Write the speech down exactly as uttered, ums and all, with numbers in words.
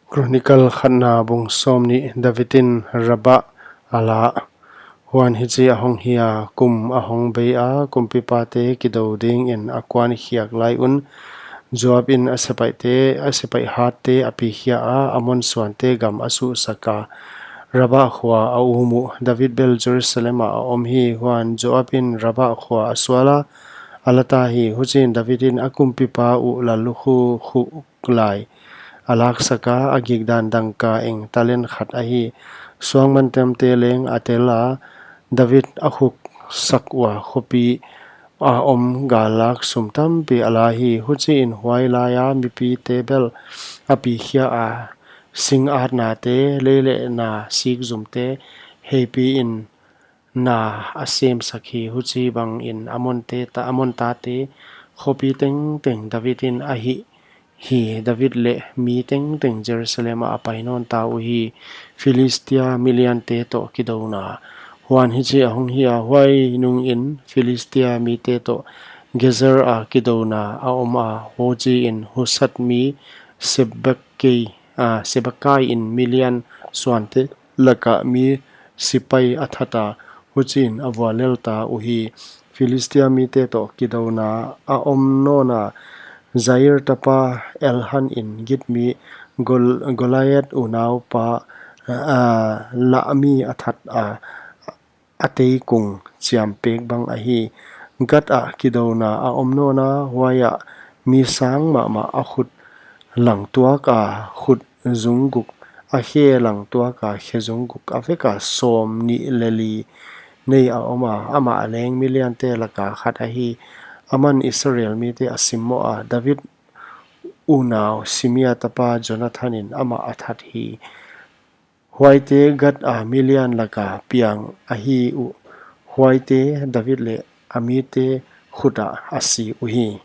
Chronicle khatna bung sawmnih. David in Rabah a la. Huan hichi ahong hi a, kum ahong bei a, kumpipate kidou dingin a kuan khiak lai un, Joab in a sepaihte, a sepaih hatte a pikhia a, Ammon suante gam a suhsak a, Rabah khua a um uh. David bel Jerusalem ah a om hi. Huan Joab in Rabah khua a sual a, a la ta hi. Huchiin David in a kumpipa uh lallukhu khuh lai a laksak a, a gikdan dangka eng talent khat ahi. Suangmantamte leng a tel a, David a khuksak ua khopi a om gallak sum tampi a la hi. Huchiin huai laia mipite bel a pikhia a, sing atnate, lei leh na sikzumte heipi in na a semsak hi. Huchibangin Ammon te ta, Ammon tate khopi tengteng David in a hih hi. David leh mi tengteng Jerusalem ah a pai nawn ta uhi. Philistia miliante toh kidouna. Huan hichi ahong hi a, huai nungin Philistia mite toh Gezer a kidouna a om a, huchiin Hushath mi Sibbekei, a, Sibbekai in milian suante laka mi sipai a that a, huchiin a vuallel ta uhi. Philistia mite toh kidouna a om nawn a, Jair tapa Elhan in Git mi Gol-, Goliath unaupa, a, lah mi a that a, a teikung chiam pek bang ahi. Gath ah kidouna a om nawn a, huaiah mi sang mahmah a khut lang tuak a, khut zung guk, a khe lang tuak a, khe zung guk, a vek a sawmnih leh li nei a om a, amah leng miliante laka khat ahi. Aman Israel mite a simmoh a, David unau Simea tapa Jonathan in amah a that hi. Huaite Gath a milian laka piang ahi uh. Huaite David leh a mite khut ah a si uhi.